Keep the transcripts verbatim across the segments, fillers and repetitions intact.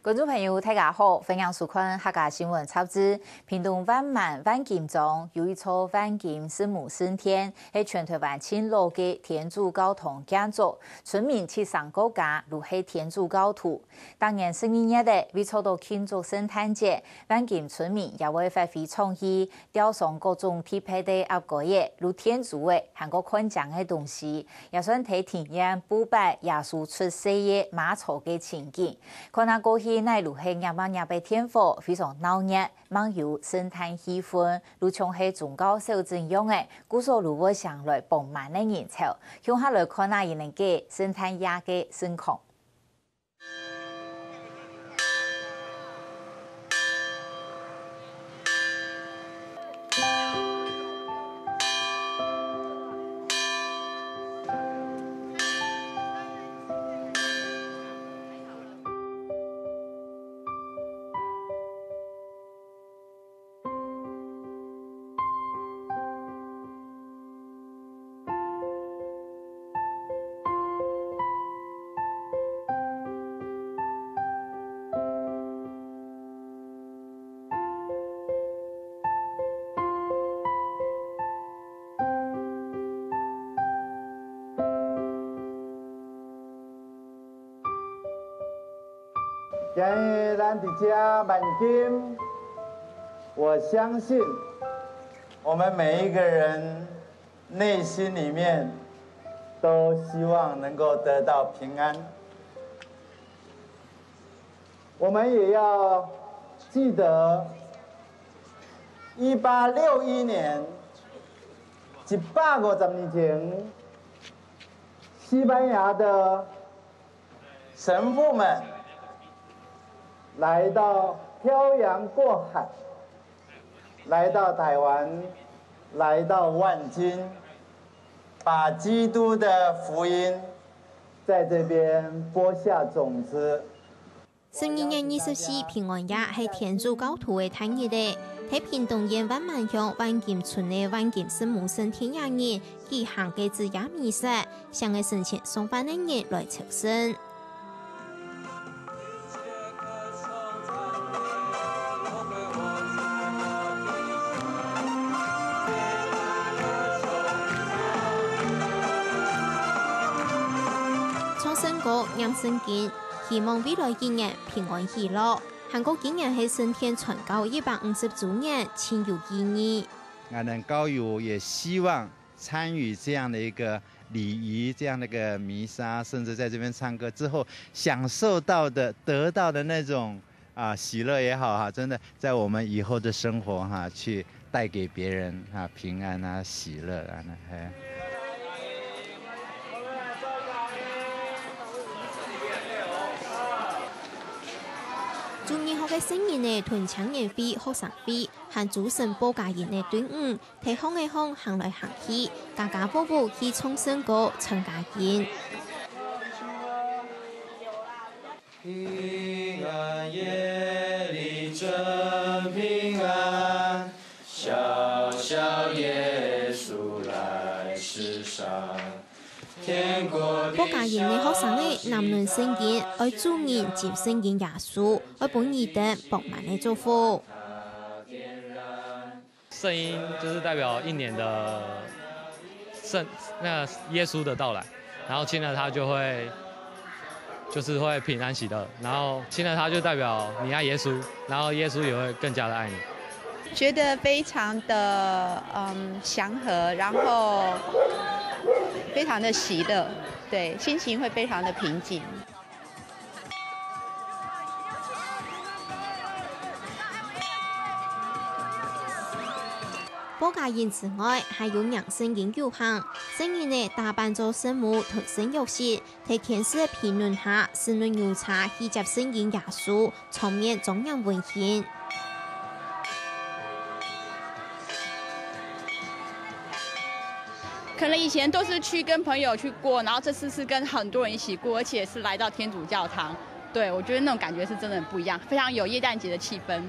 觀眾朋友，大家好，歡迎收看客家新聞雜誌。屏東萬巒萬金庄有一座萬金聖母聖殿，係全臺灣盡老个天主教堂建築，村民七成過加都係天主教徒。逐年十二月仔，為著到慶祝聖誕節，萬金村民也會發揮創意， 吊上各種特別个鴨蓋仔、露天竹仔，還過看靚个東西，也算係體驗布擺耶穌出世个馬槽个情景。看啊過去，哪路係𥍉啊𥍉个電火，非常鬧熱，滿有聖誕氣氛，就像係宗教小鎮樣仔，故所就會嚐來飽滿个人潮。共下來看啊，佢等个聖誕夜个盛況。 今日咱佇遮萬金，我相信我們每一個人內心裡面都希望能夠得到平安。我們也要記得，一八六一年，一百五十年前，西班牙的 神父們來到漂洋過海，來到台灣，來到萬金，把基督的福音在這邊播下種子。十二月二十四平安夜係天主教徒个大日仔，在屏東縣萬巒鄉萬金村个萬金聖母聖殿這日舉行个主耶彌撒， 成个成千上萬个人來朝聖。唱聖歌、念聖經，希望未來幾年平安喜樂。還過今年係聖殿傳教一百五十週年，盡有意義。𠊎等教友也希望 參與這樣的一個禮儀，這樣的一個彌撒，甚至在這邊唱歌之後，享受到的、得到的那種，啊，喜樂也好哈，真的在我們以後的生活哈，去帶給別人哈，平安啊、喜樂啊，那，嘿。主日學个細人仔同青年會、學生會，還組成報佳音个隊伍， 在巷仔項行來行去，家家戶戶去唱聖歌、傳佳音。平安，夜裡真平安，小小耶穌來世上，天國的小小。報佳音个學生仔，揇等聖經，愛主人接聖經耶穌，愛分佢等飽滿个祝福。 聖嬰就是代表一年的聖，那個耶穌的到來，然後親了他就會，就是會平安喜樂，然後親了他就代表你愛耶穌，然後耶穌也會更加的愛你。覺得非常的，嗯，祥和，然後非常的喜樂，對，心情會非常的平靜。 報佳音之外，還有迎聖嬰遊行，細人仔打扮做聖母同聖若瑟，在天使个庇蔭下，駛等牛車去接聖嬰耶穌，場面莊嚴溫馨。 可能以前都是去跟朋友去過，然後這次是跟很多人一起過，而且是來到天主教堂。對，我覺得那種感覺是真的很不一樣，非常有耶誕節的氣氛。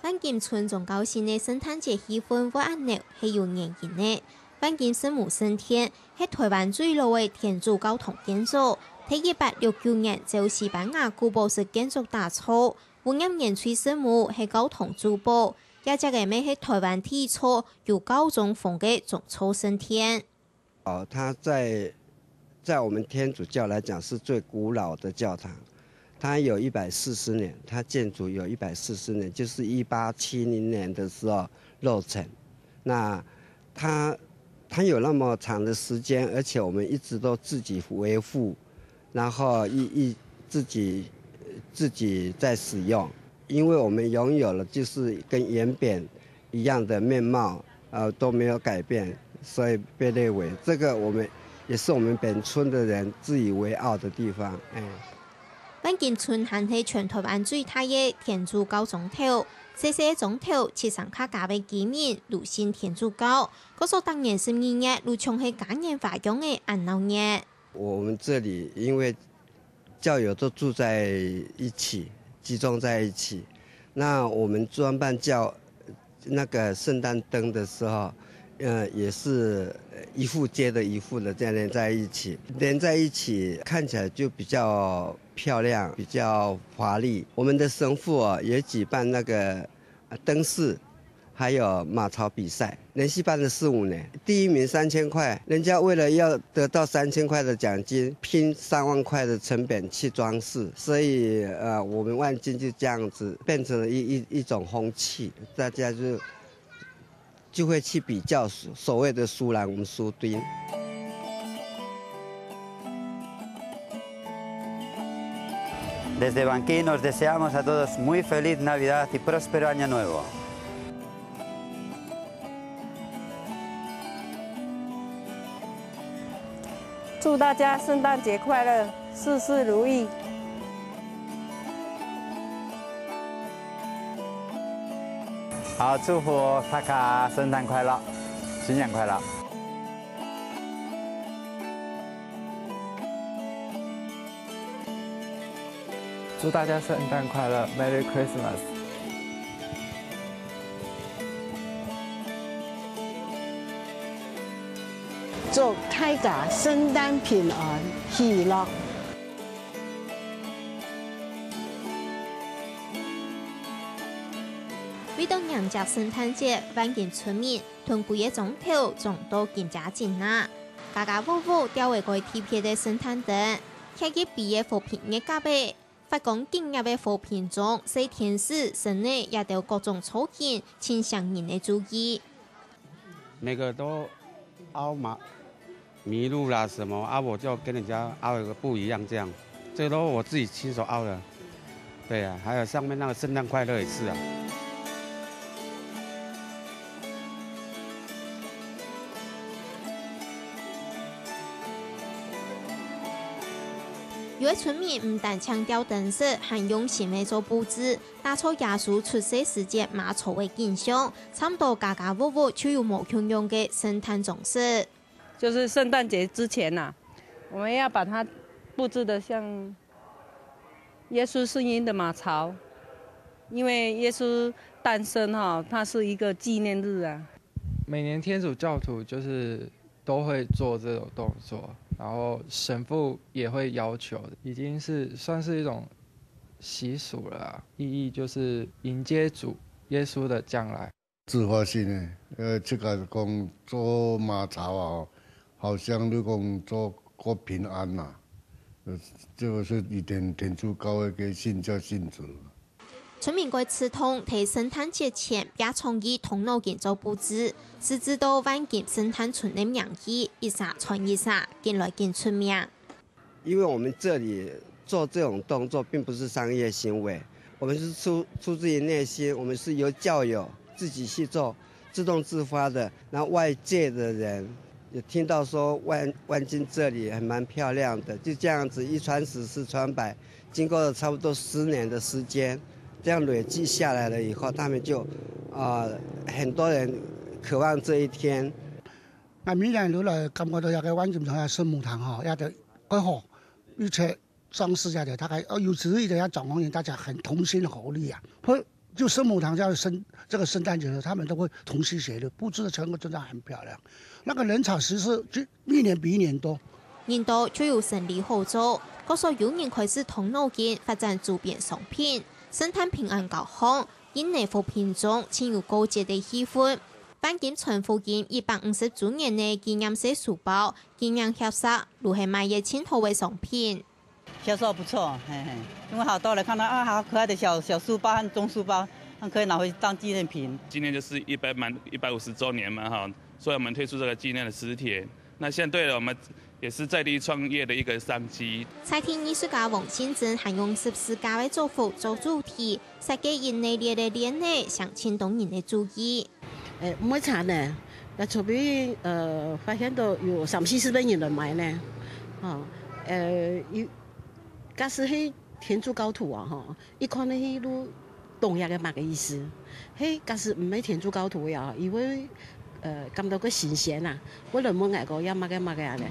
萬金村宗教性个聖誕節氣氛會恁鬧，係有原因个。萬金聖母聖殿係臺灣最老个天主教堂建築，在一八六九年就西班牙古堡式建築打造。烏岩年歲聖母係教堂主保，這隻个乜係臺灣第一座有教宗風个宗座聖殿。哦，它在在我們天主教來講是最古老的教堂，它有一百四十年，它建築有一百四十年，就是一八七零年的時候落成。那它它有那么长的时间，而且我们一直都自己维护，然后一一自己自己在使用，因为我们拥有了就是跟原本一样的面貌，呃，都没有改变，所以被列为这个我们也是我们本村的人自以为傲的地方。哎。萬金村還係全臺灣最大个天主教庄頭，細細个庄頭就生客家个居民篤信天主教，故所逐年十二月就像係嘉年華樣个恁鬧熱。我们这里因为教友都住在一起，集中在一起，那我们装扮教那个圣诞灯的时候，呃，也是一副接着一副的这样连在一起，连在一起看起来就比较漂亮，比较华丽。我们的神父啊，也举办那个呃灯饰，还有马槽比赛，连续办了四五年，第一名三千块，人家为了要得到三千块的奖金，拼三万块的成本去装饰，所以呃，我们万金就这样子变成了一一一种风气，大家就就会去比较所所谓的输人毋输阵。 Desde Banquín os deseamos a todos muy feliz Navidad y próspero Año Nuevo. 祝大家圣诞节快乐，事事如意。好，祝福大家圣诞快乐，新年快乐。 祝大家圣诞快乐，Merry Christmas！祝大家圣诞平安，喜乐！為著迎接聖誕節，萬金村民同歸个庄頭裝到金家盡啊！家家戶戶吊仔个特別个聖誕燈，貼一比个和平月甲仔， 發光金額个和平鐘、細天使、神仔，也都各種造型，盡唌人个注意。每个都凹嘛，麋鹿啦什么啊，我就跟人家凹一个不一样，这样，这个都我自己亲手凹的。对啊，还有上面那个圣诞快乐也是啊。 有个村民毋單淨吊燈飾，還用心个做布置，打造耶穌出世時節馬槽个景象，差毋多家家戶戶就有無共樣个聖誕裝飾。就是聖誕節之前呐，我們要把它布置得像耶穌聖嬰的馬槽，因為耶穌誕生哈，它是一个紀念日啊。每年天主教徒就是都会做这种动作，然后神父也会要求，已经是算是一种习俗了啊。意义就是迎接主耶稣的降来。自发性的，呃，自家讲做马槽啊，吼，好像你讲做个平安呐，呃，这个是以前天主教的个信教信徒。 村民个祠堂在聖誕節前，也創意動腦筋做布置，直至到萬金聖誕村个名氣一儕傳一儕，緊來緊出名。因為我們這裡做這種動作並不是商業行為，我們是出出自於內心，我們是由教友自己去做，自動自發的，然後外界的人也听到说万万金这里还蛮漂亮的，就这样子一传十，十传百，经过了差不多十年的时间，这样累积下来了以后，他们就啊、呃很多人渴望这一天。啊，每年落來感覺到這个萬金堂个聖母堂吼，也就蓋好，而且裝飾也就大概，哦，尤其是一个要裝潢人，大家很同心合力啊。好，就圣母堂下的圣这个圣诞节的时候，他们都会同心协力布置的，全部真的很漂亮。那个人潮其实是就一年比一年多。人多就有生理好做，故所有人开始動腦筋發展周边商品，圣誕平安交换，印泥和品種，盡有過節个氣氛。萬金村附近一百五十周年个紀念式书包、紀念盒塞，都係賣个盡好个商品。銷售不错，嘿嘿，因為好多人看到啊，好可愛的小小書包和中書包，他們可以拿回去當紀念品。今年就是一百滿一百五十周年嘛，哈，所以我們推出這個紀念的磁鐵。那相對的，我們也是在地創業的一個商機。在地藝術家王信珍還用十字架个祝福做主題，設計一系列个鏈仔，吸引當多人个注意。誒，毋會差呢。該出邊，呃，發現到有三四十个人來買呢。吼，呃，有，假使係天主教徒啊，吼，一看呢，係都懂這个麼个意思。係假使毋係天主教徒呀，佢會，呃，感到个新鮮啊，會來問𠊎講，這麼个麼个啊咧。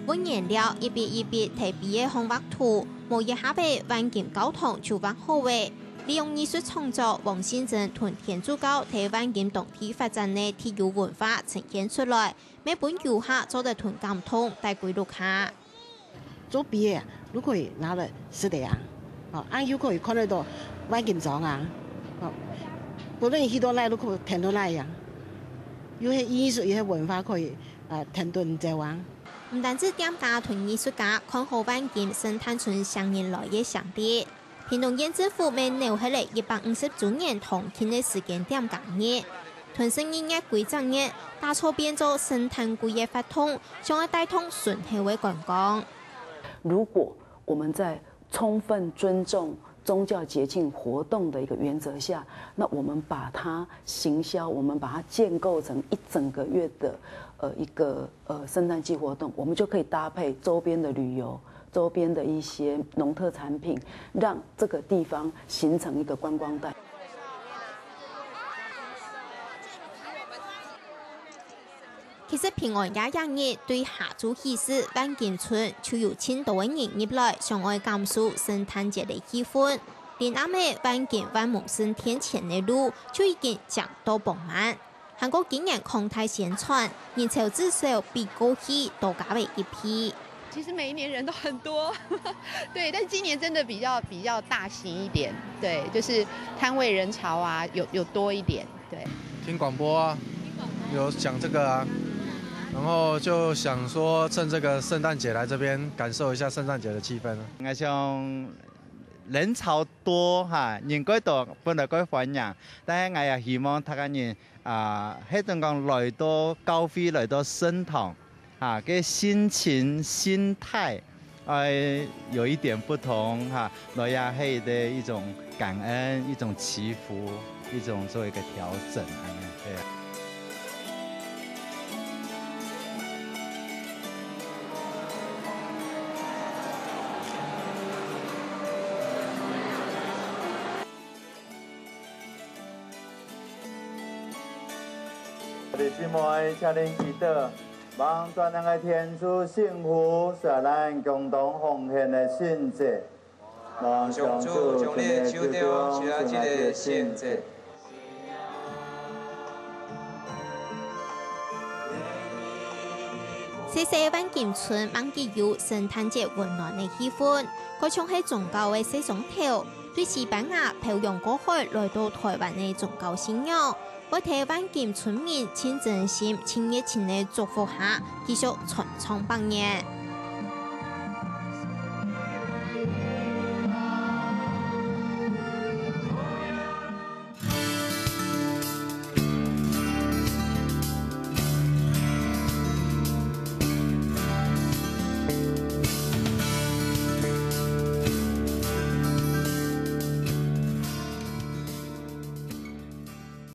分原料一筆一筆在杯仔項畫圖，無一下仔萬金教堂就畫好咧。利用藝術創作，王信珍同天主教在萬金當地發展个地域文化呈現出來，乜分遊客做得同感動帶歸屋下。 做杯仔啊，都可以拿來食个啊。哦，啊又可以看得到萬金莊啊。哦，不論去到哪，都可以跈到哪啊。又係藝術，又係文化，可以啊，跈等走啊。毋單止店家同藝術家看好萬金聖誕村成立來个先例，屏東縣政府乜扭核了一百五十周年同慶个時間點假日。 同十二月歸隻月，打造變做聖誕季个活動，想愛帶動順後个觀光。如果我們在充分尊重宗教節慶活動的一個原則下，那我們把它行銷，我們把它建構成一整個月的呃一個呃聖誕季活動，我們就可以搭配周邊的旅遊、周邊的一些農特產品，讓這個地方形成一個觀光帶。 其實平安夜這日對下晝起勢，萬金村就有盡多个人入來，想愛感受聖誕節个氣氛。臨暗仔，萬金萬蒙聖殿前个路就已經擠到爆滿。還過今年擴大宣傳，人潮至少比過去多加了一倍。其實每一年人都很多，對，但今年真的比較比較大型一點，對，就是攤位人潮啊有有多一點。 对，听广播啊，有讲这个啊，然后就想说趁这个圣诞节来这边感受一下圣诞节的气氛。我想人潮多哈，人个多本来个欢迎，但系我也希望大家人啊，迄种讲来到教会，来到圣堂。 哈，个心情、心态，呃，有一点不同哈，落下去的一种感恩、一种祈福、一种做一个调整，哎，对。 弟兄姊妹，请恁祈祷，望全能个天主圣父，是咱共同奉献个圣祭。望上主从你个手中，是咱这个圣祭。 細細个萬金村，滿記有聖誕節溫暖个氣氛，該像係宗教个細庄頭，對西班牙漂洋過海來到台灣个宗教信仰，會在萬金村民盡真心、盡熱情个祝福下，繼續傳唱百年。